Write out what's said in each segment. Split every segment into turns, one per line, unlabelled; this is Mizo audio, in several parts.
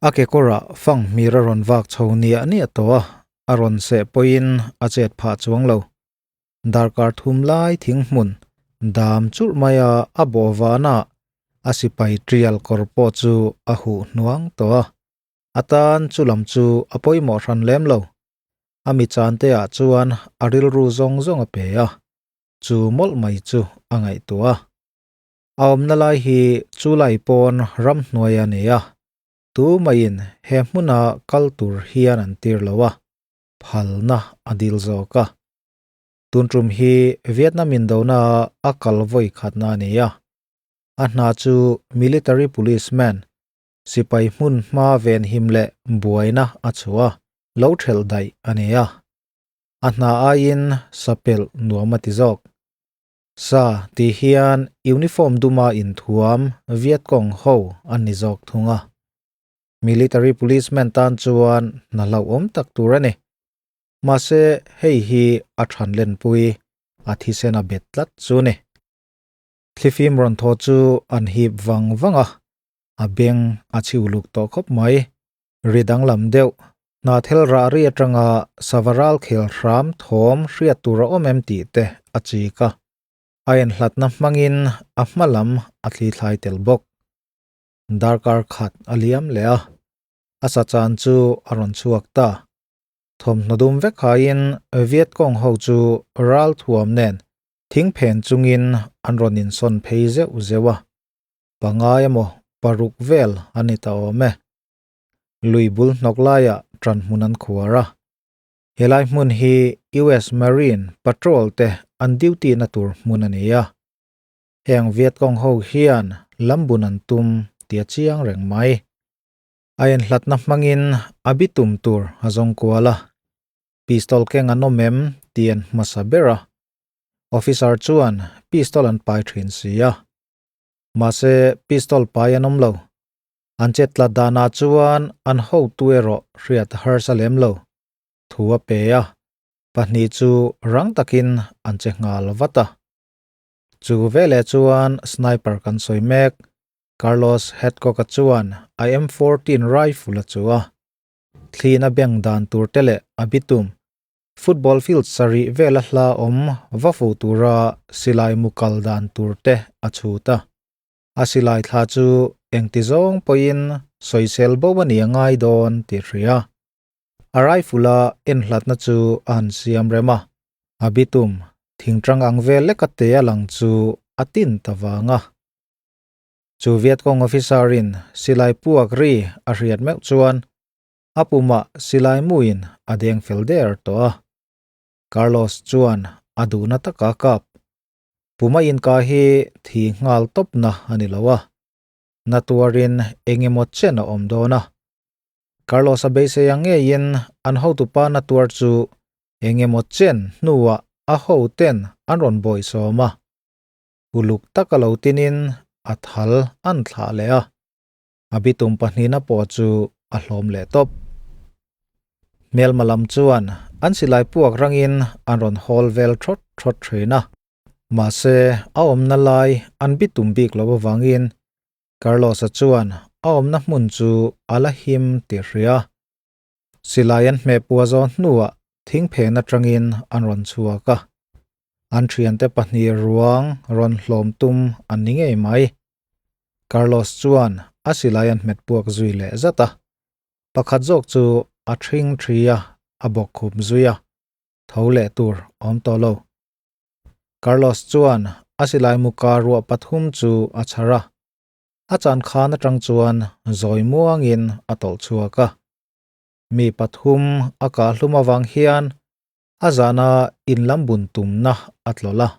A kekawrah fanghmir a rawn vak chho niah niah tawh a, a rawn seh pawhin a chet phah chuang lo. Darkar thum lai thing hmun dam churh maia a bawh vanah a sipai tial kawr pawh chu a huh hnuang tawh a, a tan chu lam chu a pawimawh hran lem lo. A mi chante ah chuan a rilru zawng zawng a pe a, chu mawlh mai chu a ngaihtuah a. A awmna lai hi chu lai pawn ramhnuai a ni a, tu maiin he hmuna kal tur hian an tir lo a, phalna a dil zawk a. Tun tum hi Vietnam indona a kal vawi khatna a ni a, a hna chu military policeman, sipai hmun hma venhim leh buaina a chhuah a, lo thelh daih a ni a. A hna aiin sapelh nuam a ti zawk. Sa tih hian uniform duma inthuam Vietcong ho an ni zawk thung a. Military policeman tan chuan hna hlauhawm tak tur a ni. Mahse hei hi a than lenpui a thisen a bet tlat chu ni. Thlifim rawn thaw chu an hip vang vang a, a beng a chhiu luk tawh khawp mai. Ri danglam deuh, hna thel rah ri atanga sava ral khel hram thawm hriat tur a awm em tih te a chik a. A enhlatna hmangin a hma lam a thli thlai tel bawk. Darkar khat a liam leh a, a sa chan chu a rawn chhuak ta. Thawmhnaw dum vek haiin Vietcong ho chu ral thuam nen thing phen chungin an rawn insawn phei zeuh zeuh a. Pangai emaw paruk vel a ni ta awm e. Lui bul hnawk laiah ṭan hmun an khuar a. Helai hmun hi US Marine Patrol te an duty na tur hmun a ni a. Heng Vietcong ho hian lambun an tum tih a chiang reng mai. A enhlatna hmangin a bitum tur a zawng kual a. Pistol keng an awm em tih an hmasa ber a. Officer chuan pistol an pai thin si a. Mahse pistol pai an awm lo. An chet tlat danah chuan an hotu erawh hriat a harsa lem lo. Thu a pe a, pahnih chu rang takin an che nghal vat a. Chu veleh chuan sniper kan sawi mek, Carlos Hathcock-a chuan a M14 rifle a chu a. Thlina beng dan tur te leh a bitum, football field sarih vela hla awm va fuh tura silai mu kal dan tur te a chhut a. A silai thla chu engti zawng pawhin sawisel bo a ni a ngai dawn tih hria. A rifle a enhlatna chu a han siam rem a, a bitum thingtang ang vel leka te a lang chu a tin ta vang a. Chu Vietcong officer-in silai puak ri a hriat meuh chuan a pumah silai muin a deng fel der tawh a. Carlos chuan a duhna taka kap Puma inka hi thi nghal tawpna a ni lo a, na tuarin eng emaw chen a awm dawn a. Carlos-a beisei ang ngeiin an hotupa na tuar chu eng emaw chen hnuah a hoten an rawn bawihsawm a, uluk taka lo tinin a thal an thlah leh a. A bitum pahnihna pawh chu a hlawm leh tawp. Hmelma lam chuan an silai puak rangin an rawn hawl vel thawt thawt thin a. Mahse, a awmna lai an bitum bik lo avangin Carlos-a chuan a awmna hmun chu a la him tih hria. Silai an hmeh pua zawh hnuah thingphen atangin an rawn chhuak a. An thiante pahnih ruang rawn hlawm tum an ni ngei mai. Carlos chuan a silai an hmet puak zui leh zat a. Pakhat zawk chu a thing thi a, a bawk khup zui a. Tho leh tur awm tawh lo. Carlos chuan a silai muka ruah pathum chu a chhar a. A chan khan atang chuan zawi muangin a tawlh chhuak a. Mi pathum a kah hlum avang hian a zana in lam bun tumna a tlawlh a.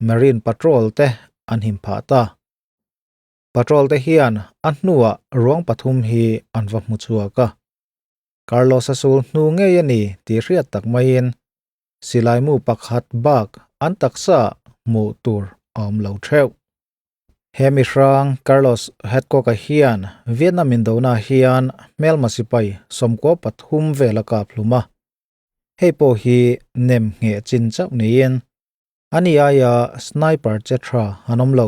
Marine Patrol te an him phah ta. Patrol te hian a hnuah ruang pathum hi an va hmu chhuak a. Carlos-a sul hnu ngei a ni tih hriat tak maiin silai mu pakhat bak an taksa hmuh tur a awm lo theuh. He mihrang Carlos Hathcock-a hian Vietnam indona hian hmelma sipai 13 vel a kap hlum a. Hei pawh hi nem ngheh chin chauh niin ani aia sniper che tha an awm lo.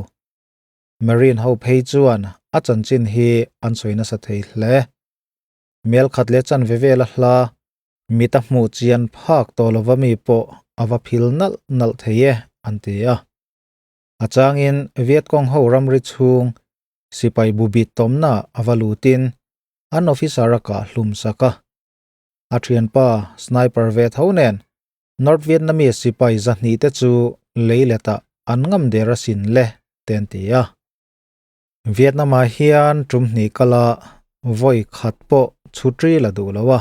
Marine ho phei chuan a chanchin hi an sawi nasa thei hle. Mel khat leh chanve vela hla mita hmuh chian phak tawh lova mi pawh a va phil nalh nalh thei e an ti a. A changin Vietcong ho ramri chhung sipai bu bit tawmna a va lutin an officer a kah hlum sak a. A thianpa sniper ve tho nen North Vietnamese sipai 200 te chu leiletah an ngam der asin le te an ti a. Vietnam ah hian tum hnih kala vawi khat pawh chhutri la duh lo a,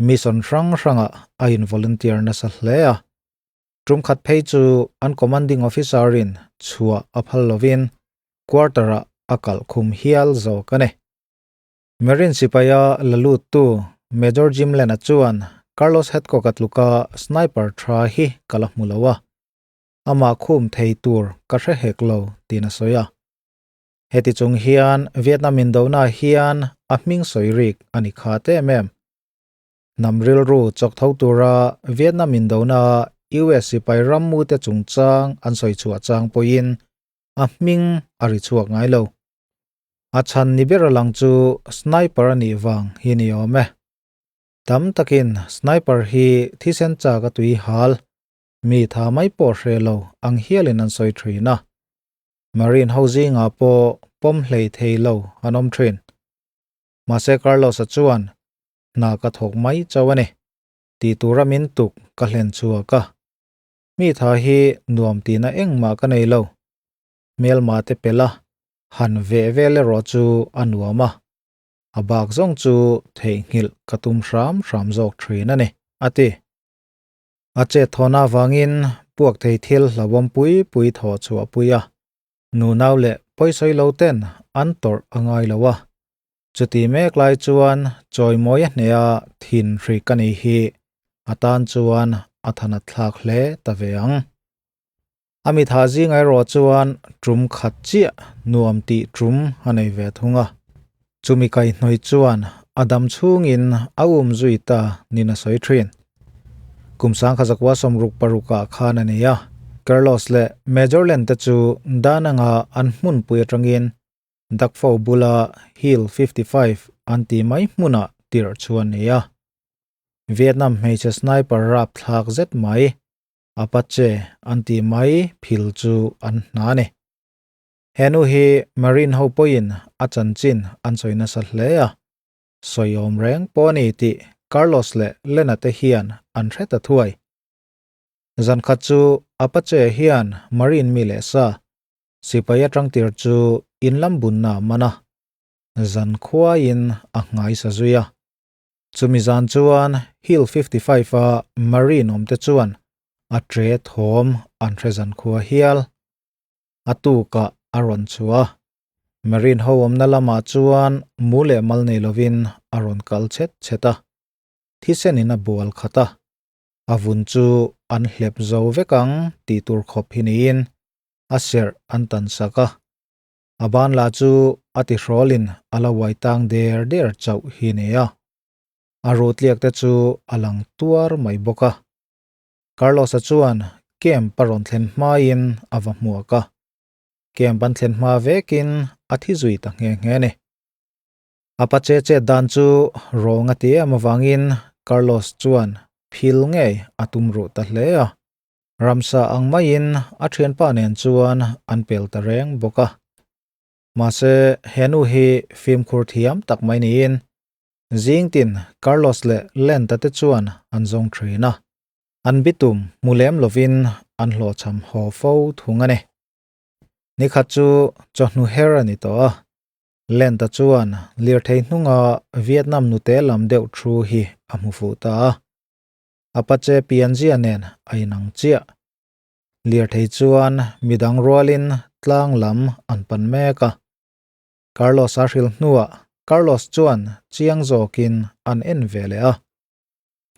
mission hrang hrangah a in volunteer nasa hle a. Tum khat phei chu an commanding officer in chhuah a phal lovin quarter ah a kalh khum hial zawk a ni. Marine sipaia la luttu Major Jim Lena chuan Carlos Hathcock-a tluka sniper tha hi ka la hmu lo a, amah khum thei tur ka hre hek lo tiin a sawi a. Heti chung hian Vietnam indona hian a hming sawi rik a ni khat em em. Hnam rilru chawk tho tura Vietnam indona US sipai rammute chungchang an sawi chhuah chang pawhin a hming a ri chhuak ngai lo. A chhan ni ber a lang chu sniper a nih vang hi ni awm e. Tam takin sniper hi thisen chak a tui hal Mi tha mai pawh hre lo ang hialin an sawi thin a, Marine ho zingah pawh pawm hlei thei lo an awm thin. Mahse Carlos-a chuan, Hna ka thawk mai chauh a ni, tih tura min tuk ka hlen chhuak a. Mi tha hi nuam tihna engmah ka nei lo. Hmelma te pela han veh vel erawh chu a nuam a, a bak zawng chu theihnghilh ka tum hram hram zawk thin a ni, a ti. A chet thawhna avangin puak thei thil hlauhawm pui pui thawh chhuah pui a, nunau leh pawisawi lo ten an tawrh a ngai lo a. Chuti mek lai chuan chawimawi a hneha thin hrik a nih hi a tan chuan a thanat thlak hle ta ve ang. A mitha zingah erawh chuan tum khat chiah nuam tih tum a nei ve thung a. Chumi kaihhnawih chuan a dam chhungin a um zui ta nin a sawi thin. Kum sangkha zakua 66 ah khan a nei a, Carlos leh Major Len te chu dan anga an hmunpui atangin Dakfo bula Hill 55 an tih mai hmunah tirh chu a nei a. Vietnam hmeichhe sniper rapthlak zet mai Apache an tih mai phil chu an hna a ni. He nu hi Marine ho pawhin a chanchin an sawi nasa hle a, sawi awm reng pawh a ni tih Carlos leh Lena te hian an hre ta thuai. Zan khat chu Apache hian Marine mi leh sa sipai atang tir chu in lam bunna a man a, zan khuaiin a nghai sa zui a. Chumi zan chuan Hill 55 a Marine awmte chuan a tre thawm an hre zan khua hial. A tukah a rawn chhuah a, Marine ho awmna lamah chuan mu leh mal nei lovin a rawn kal chhet chhet a, thisenin a bual khat a, a vun chu an hlep zo vek ang tih tur khawp hi niin a serh an tan sak a. A ban lah chu a ti hrawlin a la uai tang der der chauh hi ni a. A ruhtliak te chu a lang tuar mai bawk a. Carlos-a chuan camp a rawn thlen hmain a va hmuak a. Camp an thlen hma vekin a thi zui ta nghe nghe a ni. A pa che chet dan chu rawng a ti em avangin Carlos chuan phil ngei a tum ruh ta hle a. Ramsa ang maiin a thianpa nen chuan an pel ta reng bawk a. Mahse, he nu hi fimkhur thiam tak mai niin zingtin Carlos leh Lenta te chuan an zawng thin a. An bitum hmu lem lovin an hlawhchham haw fo thung a ni. Nikhat chu chawhnu her a ni tawh a. Lenta chuan lirthei hnunga Vietnam nute lam deuh thu hi a hmu fuh ta a. Apache pianzia nen a inang chiah. Lirthei chuan midang rualin tlang lam an pan mek a. Carlos a hrilh hnuah Carlos chuan chiang zawkin an en ve leh a.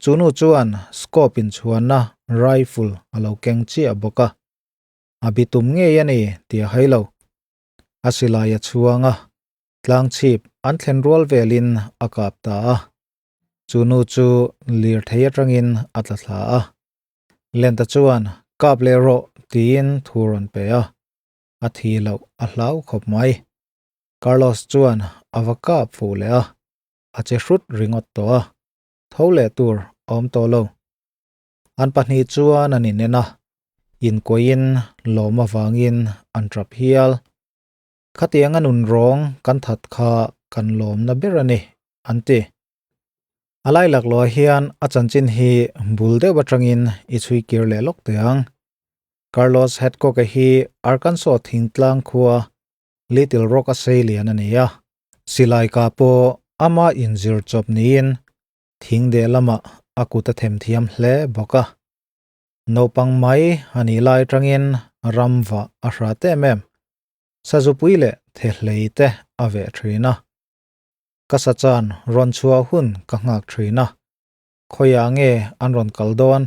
Chu nu chuan scope inchhuanna rifle a lo keng chiah bawk a. A bitum ngei a ni tih a hai lo. A silai a chhuang a, tlang chhip an thlen rual velin a kap ta a. Chu nu chu lirthei atangin a tla thla a. Lenta chuan kap leh rawh tiin thu rawn pe a, a thi loh a hlau khawp mai. Carlos chuan a va kap fuh leh a, a che hrut ringawt tawh a, tho leh tur a awm tawh lo. An pahnih chuan an inen a, inkuahin lawm avangin an tap hial. Khatianga nun rawng kan that kha kan lawmna ber a ni, an ti. A lai laklawh hian a chanchin hi bul deuh atangin i chhui kir leh lawk teh ang. Carlos Hathcock-a hi Arkansas thingtlang khua Little Rock a sei lian a ni a. Silai kah pawh ama inzir chawp niin thing deh lamah a kut a them thiam hle bawk a. Naupang mai a nih lai atangin ramvah a hrat em em. Sazupui leh thehlei te a veh thin a. Ka sa chan rawn chhuah hun ka nghak thin a. Khawiah nge an rawn kal dawn?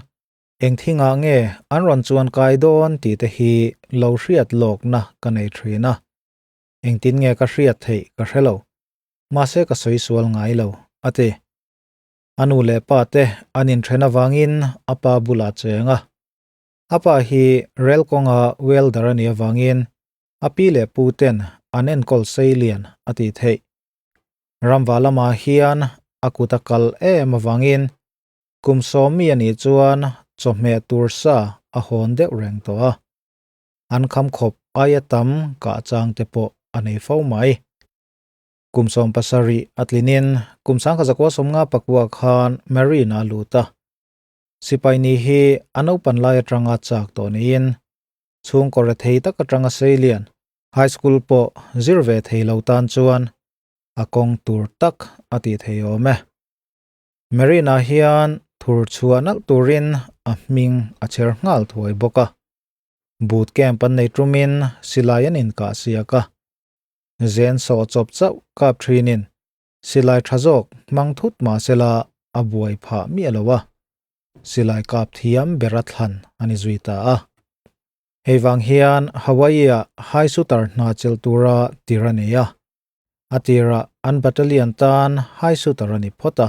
Eng thingah nge an rawn chuan kai dawn tih te hi lo hriat lawkna ka nei thin a. Engtin nge ka hriat theih ka hre lo. Mahse ka sawi sual ngai lo, a ti. A nu leh pa te an inthen avangin a pa bulah cheng a. A pa hi rel kawnga welder a nih avangin a pi leh pu ten an enkawl sei lian a tih theih. Ramva lamah hian a kut a kal em avangin kum sawmi a nih chuan chawhmeh tur sa a hawn deuh reng tawh a. An kham khawp aia tam kah chang te pawh a nei fo mai. Kum 70 a tlinin kum 1959 khan Marine a lut a. Sipai ni hi a naupan lai atanga chak tawh niin chhungkaw rethei tak atanga sei lian high school pawh zir ve thei lo tan chuan a kawng tur tak a tih thei awm e. Marine ah hian thur chhuah nalh turin a hming a chher nghal thuai bawk a. Boot camp an nei tumin silai an inkah siak a. Zen sawh chawp chauh kap thinin silai tha zawk hmang thut mahsela a buai phah miah lo a. Silai kap thiam ber a thlan a ni zui ta a. Hei vang hian Hawaii-ah high shooter hna chelh tura tir a nei a. A tirah an battalion tan high shooter a ni phawt a.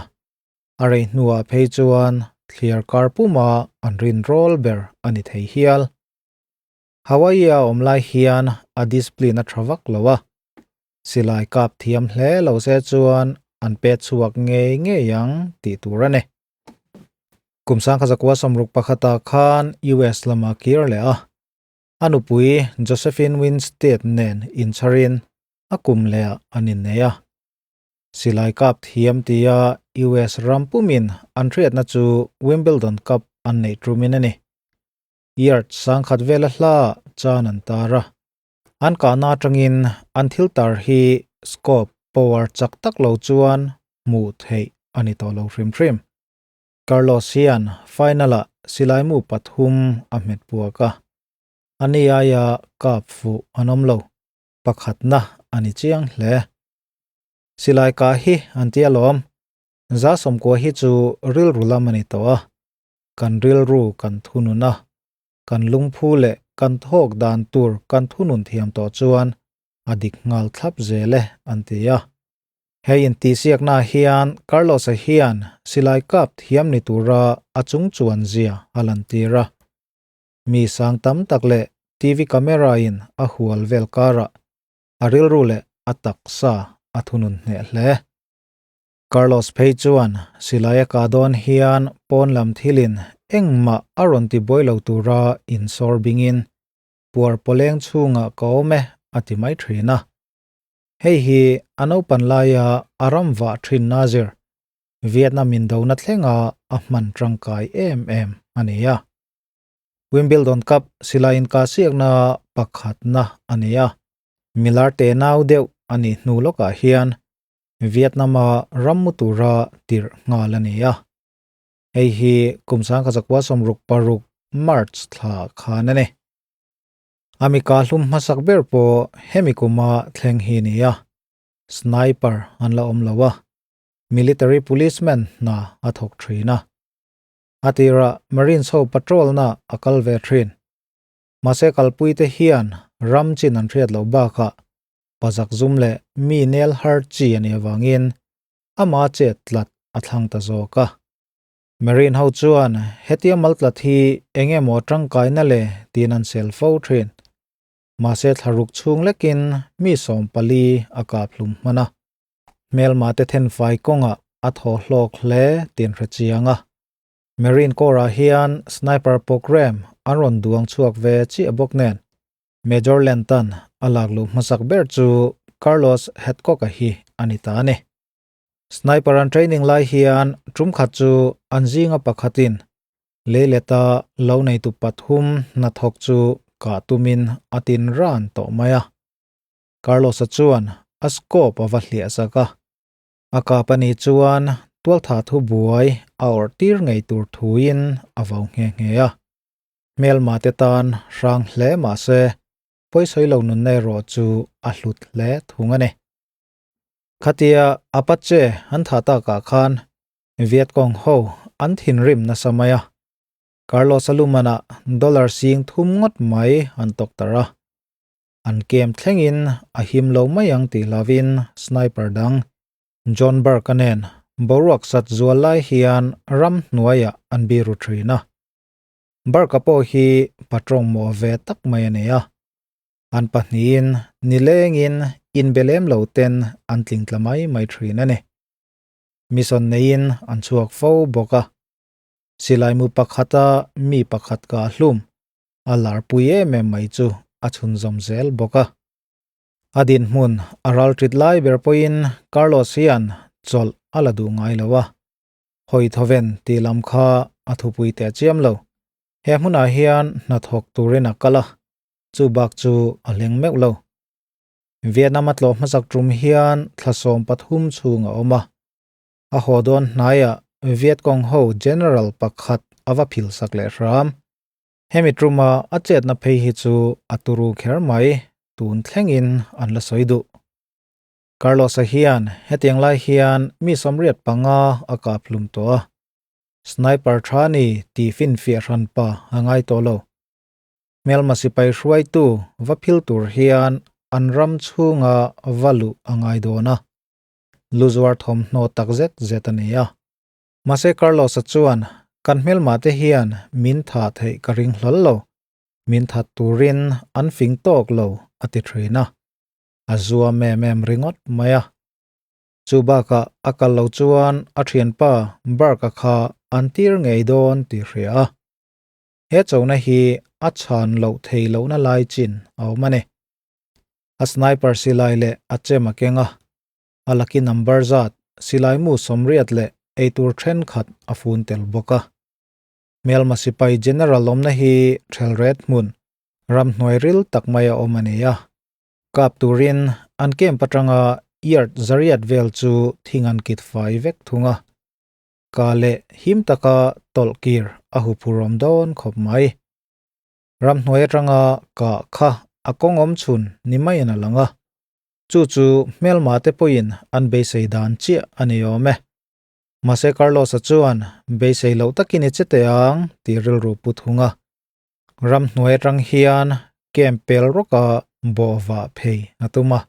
A rei hnuah phei chuan thliar kar puma an rin rawl ber a ni thei hial. Hawaii-a awm lai hian a discipline a tha vak lo a. Silai kap thiam hle lo se chuan an pet chhuak ngei ngei ang tih tur a ni. Kum 1961 khan US lama kir leh a. A nupui Josephine Winstead nen inchharin a kum lehah an innei a. Silai kap thiam tia US ram pumin an hriatna chu Wimbledon Cup an neih tumin a ni. Yard 10,000 vela hla chan an tar a. An kahna atangin an thil tar hi scope power chak tak lo chuan hmuh theih a ni tawh lo hrim hrim. Carlos hian final-ah silai mu pathum a hmet puak a. A ni aia kap fuh an awm lo. Pakhatna a ni chiang hle. Silai kah hi an ti alawm. Za sawmkua hi chu rilru lam a ni tawh a. Kan rilru kan thunun a. Kan lungphu leh kan thawk dan tur kan thunun thiam tawh chuan a dik nghal thlap zel e an ti a. Hei intihsiakna hian Carlos-a hian silai kap thiam ni tura a chung chuan zia a lantir a. Mi sang tam tak leh TV camera in a hual vel karah a rilru leh a taksa a thunun hneh hle. Carlos phei chuan silai a kah dawn hian pawn lam thilin engmah a rawn ti buai lo tura insawr bingin puar pawleng chhungah ka awm e a ti mai thin a. Hei hi a naupan laia a ram vah thin Nazir, Vietnam indona thlenga a hman tangkai em em a ni a. Wimbledon Cup silai inkahsiakna pakhatna a ni a. Milar te nau deuh a nih hnu lawkah hian Vietnam-a ram mu tura tirh nghal a ni a. Hei hi kum 1966 March thla khan a ni. A mi kahlum hmasak ber pawh hemi kuma thleng hi ni a. Sniper an la awm lo a. Military policeman hna a thawk thin a. A tirah Marines ho patrol na a kal ve thin. Mahse kalpui te hian ram chin an hriat loh bakah pazak zum leh mi nel har chi a nih avangin ama chet tlat a thlang ta zawk a. Marine ho chuan hetia mal tlat hi eng emaw tangkaina le tiin an sel fo thin. Mahse thlaruk chhung lekin mi 14 a kap hlum hman a. Hmelmate thenfai kawngah a thaw hlawk hle tih an hre chiang a. Marine Corps-ah hian sniper programme an rawn duang chhuak ve chiah bawk nen Major Lenton a lak luh hmasak ber chu Carlos Hathcock-a hi a ni ta a ni. Sniper an training lai hian tum khat chu an zinga pakhatin leileta lo neitu pathum hnathawk chu kah tumin a tin ran tawh mai a. Carlos-a chuan a scope a va hliah sak a, a kap a nih chuan tualtha thu buai a awrh tir ngei tur thuin a vo nghe nghe a. Hmelma te tan hrang hle mah se, pawisawi lo nunna erawh chu a hlut hle thung a ni. Khatia Apache an thah takah khan Vietcong ho an thinrim nasa mai a, Carlos-a lumanah dollar sing thum ngawt mai an tawk tar a. An kem thlengin a him lo mai ang tih lovin sniper dang John Burke-a nen boruak sat zual lai hian ram hnuaiah an biru thin a. Burke-a pawh hi patrawng mawh ve tak mai a ni a. An pahnihin nilengin inbe lem lo ten an tling tla mai mai thin a ni. Mission neiin an chhuak fo bawk a. Silai mu pakhata mi pakhat ka hlum a larpui em em mai chu a chhunzawm zel bawk a. A dinhmun a ral ṭit lai ber pawhin Carlos hian chawlh a la duh ngai lo a, hawi thawven tih lam kha a thupui teh chiam lo. He hmunah hian hnathawk turin a kal a, chu bak chu a hleng meuh lo. Vietnam a tlawh hmasak tum hian thla 13 chhung a awm a, a haw dawn hnaiah Vietcong ho General pakhat a va phil sak leh hram. Hemi tuma a chetna phei hi chu a turu kher mai, tun thlengin an la sawi duh. Carlos-a hian hetiang lai hian mi 85 a kap hlum tawh a, sniper tha ni tih finfiah hran pa a ngai tawh lo. Hmelma sipai hruaitu va phil tur hian an ram chhunga va luh a ngai dawn a, lu zuar thawmhnaw tak zet zet a ni a. Mahse Carlos-a chuan, Kan hmelma te hian min tha theih ka ring hlawl lo, min that turin an fing tawk lo a ti thin a, a zuam em em ringawt mai a. Chu bakah a kal lo chuan a thianpa Burke-a kha an tir ngei dawn tih hria a. He chona hi a chhan loh thei lohna lai chin a awm a ni. A sniper silai leh a chem a keng a, a lucky number zat silai mu 80 leh eitur thenkhat a fun tel bawk a. Hmelma sipai general awmna hi Thelret hmun, ramhnuai ril tak mai a awm a ni a. Kap turin an camp atanga yard 800 vel chu thing an kit fai vek thung a. Ka leh him taka tawlh kir a huphurawm dawn khawp mai. Ramhnuai atanga kah kha a kawng awm chhun ni maiin a lang a. Chu chu hmelma te pawhin an beisei dan chiah a ni awm e. Mahse Carlos-a chuan beisei loh takin i che teh ang tih rilru pu thung a. Ramhnuai atang hian camp pel rawka bawhvah phei a tum a.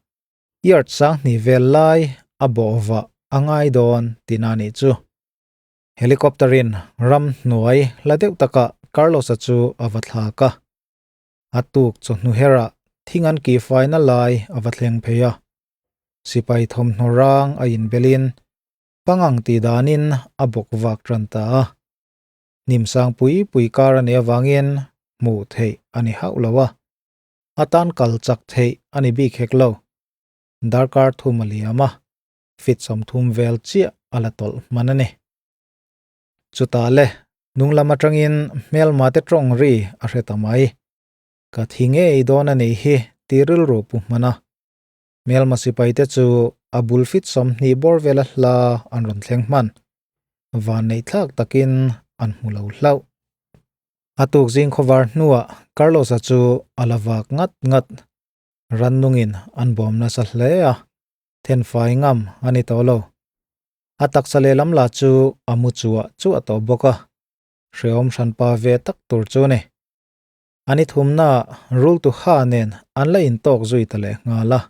Yard 2000 vel lai a bawhvah a ngai dawn tihna nih chu. Helicopter-in ramhnuai hla deuh takah Carlos-a chu a va thlak a. A tuk chawhnu herah thing an kihfaina lai a va thleng phei a. Sipai thawmhnaw rang a inbelin pangang tih danin a bawk vak tan ta a. Hnimsang pui pui kar a nih avangin hmuh theih a ni hauh lo a. A tan kal chak theih a ni bik hek lo. Darkar thum a liam a, fit 30 vel chiah a la tawlh hman a ni. Chutah le, hnung lam atangin hmelma te tawng ri a hre ta mai. Ka thi ngei dawn a nih hi tih rilru pu hman a. Hmelma sipai te chu a bul fit 20 bawr vela hla an rawn thleng hman. Van neih thlak takin an hmu lo hlauh. A tuk zing khawvar hnuah Carlos-a chu a la vak ngat ngat. Rannungin an bawm nasa hle a, thenfai ngam a ni tawh lo. A taksa lehlam lah chu a mu chuah chuah tawh bawk a, hrehawm hranpa ve tak tur chu a ni. A ni thumna rul tu ha nen an la intawk zui ta leh nghal a.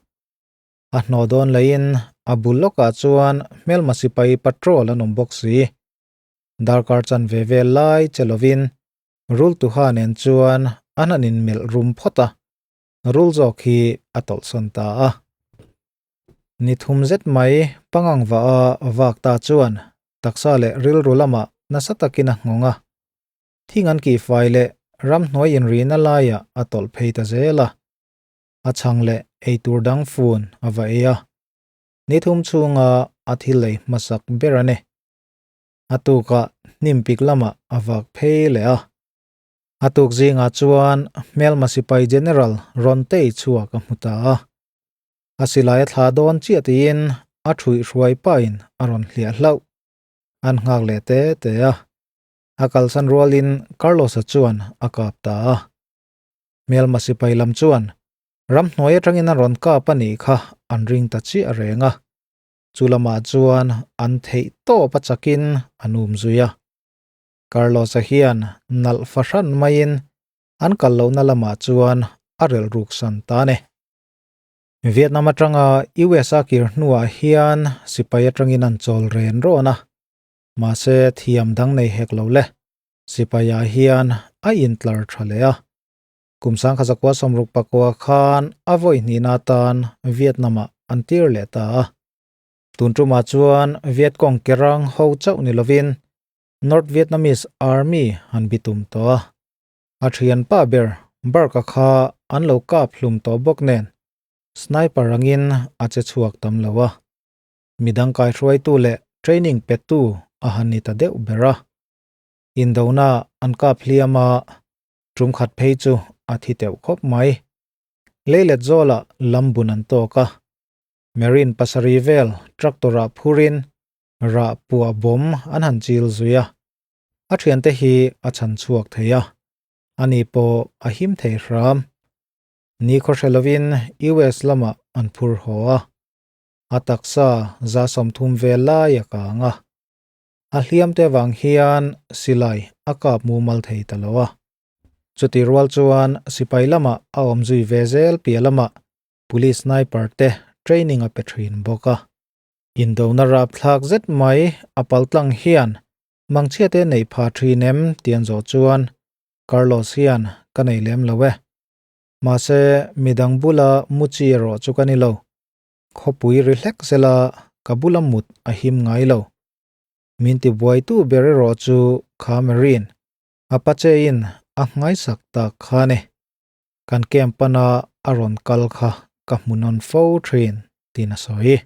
A hnawh dawn laiin a bul lawkah chuan hmelma sipai patrol an awm bawk si. Darkar chan ve vel lai che lovin rul tu ha nen chuan an han inmelh rum phawt a, rul zawk hi a tawlhsawn ta a. Ni thum zet mai pangang va a vak ta chuan taksa leh rilru lamah nasa takin a nghawng a. Thing an kih fai leh ramhnuai inrihna laiah a tawlh phei ta zel a. A chhang leh eitur dang fun a va ei a. Ni thum chhunga a thil ei hmasak ber a ni. A tukah hnim pik lamah a vak phei leh a. A tuk zingah chuan hmelma sipai General rawn tei chhuak a hmu ta a. A silai a thla dawn chiah tiin a thuih hruai pahin a rawn hliah hlauh. An nghak leh te te a. A kalsan rualin Carlos-a chuan a kap ta a. Hmelma sipai lam chuan ramhnuai atangin a rawn kap a nih kha an ring ta chiah reng a. Chu lamah chuan an theih tawp a chakin an um zui a. Carlos-a hian nalh fahran maiin an kal lohna lamah chuan a relh ruk san ta a ni. Vietnam atanga US a kir hnuah hian sipai atangin an chawl ren rawn a, mahse thiam dang nei hek lo le. Sipaiah hian a intlar tha leh a. Kum sangkha zakua sawmruk pakua khan a vawi hnihna atan Vietnam-ah an tir leh ta a. Tun tumah chuan Vietcong kerang ho chauh ni lovin North Vietnamese Army an bitum tawh a. A thianpa ber Burke-a kha an lo kap hlum tawh bawk nen sniper angin a che chhuak tam lo a. Midang kaihruaitu leh training petu a han ni ta deuh ber a. Indona an kap hliam a, tum khat phei chu a thi teuh khawp mai. Leilet zawlah lambun an tawk a, Marine pasarih vel tractor-ah phurin rah puah bawm an han chil zui a. A thiante hi a chhan chhuak thei a, ani pawh a him thei hram. Ni khawhre lovin US lamah an phur haw a, a taksa za 30 vel lai a kang a. A hliamte avang hian silai a kap mumal thei ta lo a. Chutih rual chuan sipai lamah a awm zui ve zel piah lamah police sniper te training a pe thin bawk a. Indona rapthlak zet mai a paltlang hian mangchhiate neih pha thin em tih an zawh chuan Carlos hian ka nei lem lo e. Mahse midang bula mu chi erawh chu ka ni lo. Khawpui ri hlek zela ka bula mut a him ngai lo. Min tibuaitu ber erawh chu kha Marine, Apache in a nghaisak tak kha ni. Kan camp pana a rawn kal kha ka hmu nawn fo thin tiin a sawi.